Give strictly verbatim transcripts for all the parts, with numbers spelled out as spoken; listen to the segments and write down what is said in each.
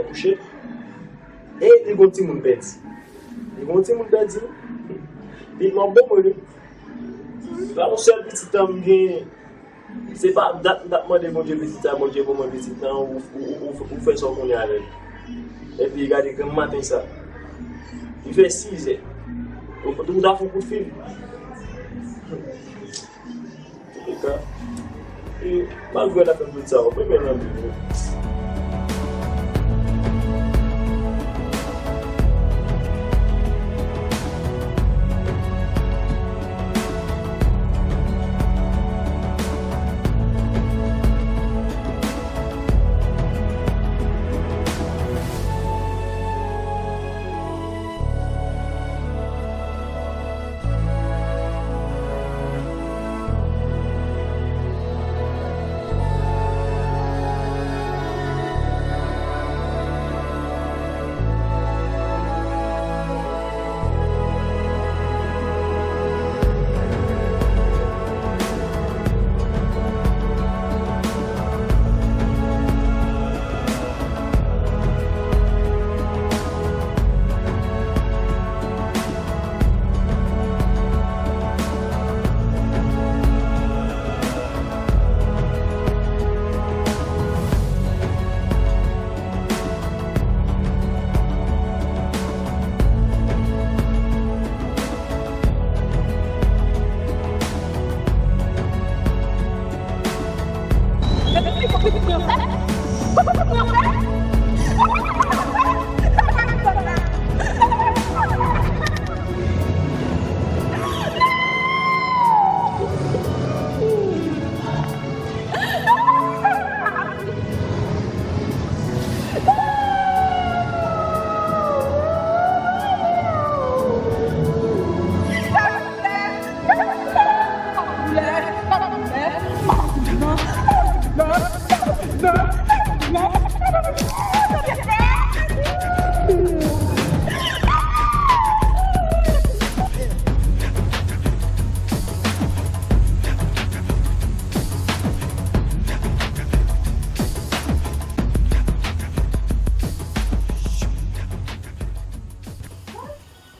Kouche. E li gon timoun pèdi. Li gon timoun pèdi. Li mò bon mwen li. La yon sèl pitit an m genyen. Se pa dat m t ap mande Bondye pitit sa, Bondye ban mwen pitit lan, ou, ou, ou, ou, ou fè sa w konnen avè l. Epi gade granm maten sa. Li fè sizè. Ou, ou ta fè yon kout fil. Antouka, e, malgre n ap tann tout sa, ou renmen nan vi w.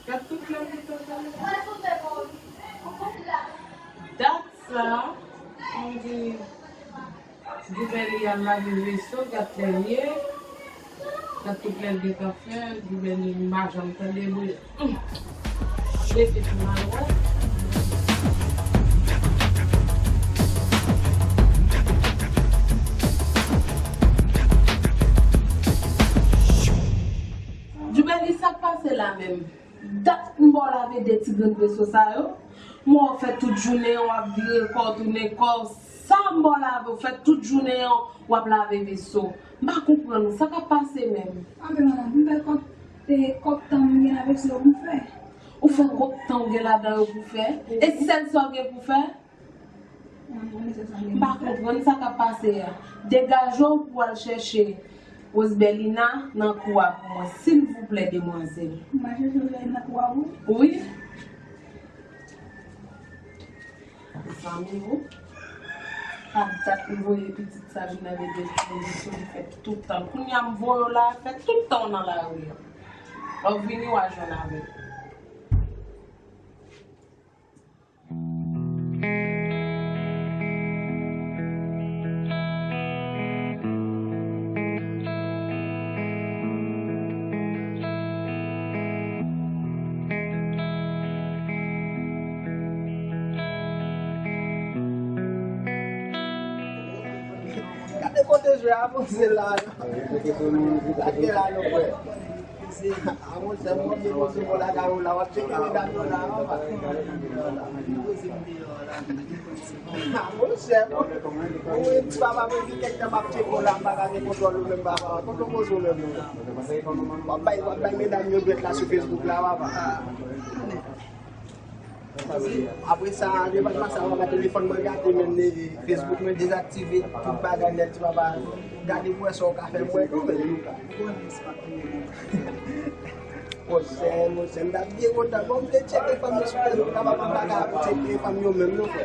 Gad tout lè m te fè sa. Dat sa, on di, Djoubèli al lave veso, gad lè l ye. Gad tout lè l gentan fè, Djoubèli m pa janm tande bri. Hum. Rete pi mal wè. Djoubèli, sa k pase la menm? Dat m ba w lave de ti grenn veso sa yo. M wè w fè tout jounen an, w ap vire kò w, tounen kò w. Sa m ba w lave, w fè tout jounen an, w ap lave veso. M pa konprann ou, sa k ap pase menm? Anben, madanm, m fè kòk, e, kòk tan m gen nan veso yo pou m fè. Ou fè kòk tan w gen ladan yo pou fè? E sèl sa w gen pou fè? M pa konprann sa k ap pase a. Degaje w pou w al chèche Rosbelina nan kou a pou mwen, silvouplè, demwazèl. M al chèche Rosbelina nan kou a pou ou? Wi. Zanmi ou, pa dat m voye pitit sa vin avèk de kondisyon li fè tout tan. Kounye a m voye w la, fè tout tan w nan lari a. Lè w vini, w a jwenn avè l. Gade kote jwe a avanse la, non. Gade la, non, frè. A monchè, mwen vin konn sou bò lakay ou la, w ap tcheke medam yo la, papa. A monchè, mwen, mwen, ti papa, mwen gen kèk tan m ap tcheke w la, m pa ka gen kontwòl ou menm, papa. Kote w poze w menm, non? W ap bay, w ap bay medam yo dwèt la sou Facebook la, papa. Apre sa, devan sa, papa, telefòn mwen gate, men, e, Facebook mwen dezaktive, tout bagay nèt, ti papa. Gade pou wè sa w ka fè pou mwen tou, men. Monchè, monchè, m t ap byen kontan. Bon, m vle tcheke fanm yo sou Facebook la, papa, m pa ka tcheke fanm yo menm, non, frè.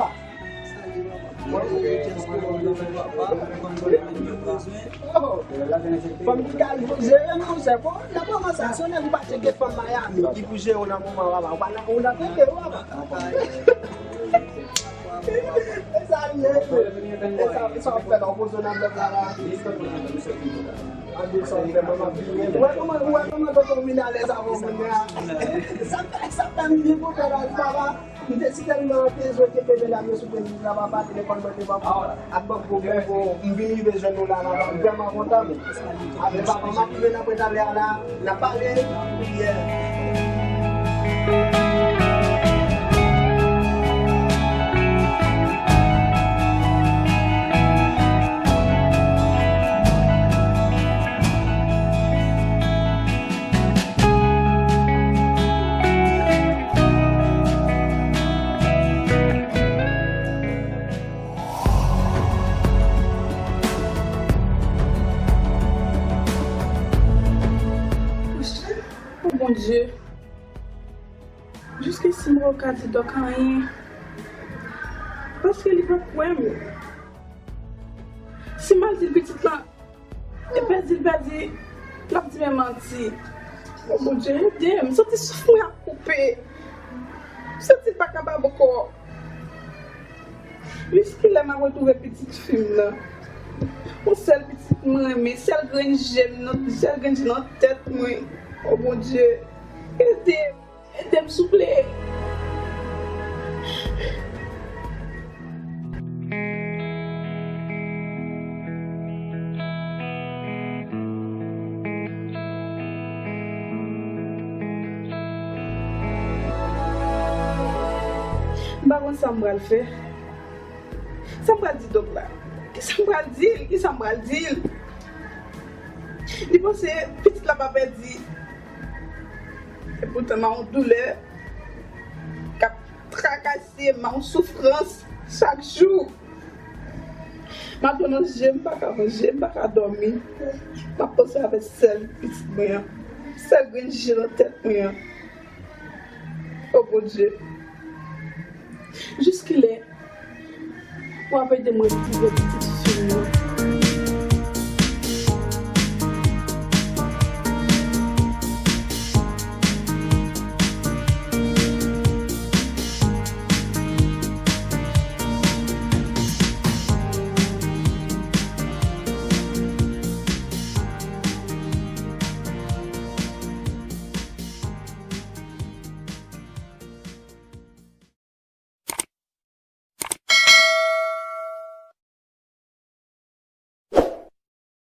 papa. Fanm ki ka jere nou, se bon, nan moman sa, se nèg ou pa tcheke fanm Miami ki pou jere w nan moman, papa. Ou pa nan, ou nan teke, papa. E sa l ye, e sa, e sa w ap fè la, w poze w nan blòk la, la. An de sa w fè, manman vini. Ou wè kòman, ou wè kòman tonton vin alèz avè w kounye a? Sa fè, sa fè m byen kontan la, papa. M te si tèlman te sweete ke medam yo sou Facebook la, papa, telefòn mwen te ban m ap ban m pwoblèm, bon, m vin rive jwenn nou la, papa, m vrèman kontan, men. Avè papa, m ap rive nan pwen talè a la, n ap pale. Yeah. Oh, Bondye, jiskisi m poko ka di Dòk anyen, paske li pa kwè m. Si m al di l pitit lan, e pèdi l pèdi, l ap di men manti. Oh, Bondye, ede m, m santi souf mwen ap koupe. M santi l pa kapab ankò. Jiskilè m ap retwouve pitit fi m nan? Yon sèl pitit mwen renmen, sèl grenn je m nan, sèl grenn je nan tèt mwen. Oh, Bondye, ede m, ede m, souple. M pa konn sa m pral fè. Sa m pral di Dòk la? Kisa m pral di l? Kisa m pral di l? Li panse pitit la pa pèdi. Epoutan, m a yon doulè k ap trakase m, m a yon soufrans chak jou. M ap dwe manje, m pa ka manje, m pa ka dòmi. M ap panse avèk sèl pitit mwen an, sèl grenn je nan tèt mwen an. O Bondye, jiskilè w ap ede mwen retwouve pitit fi m nan?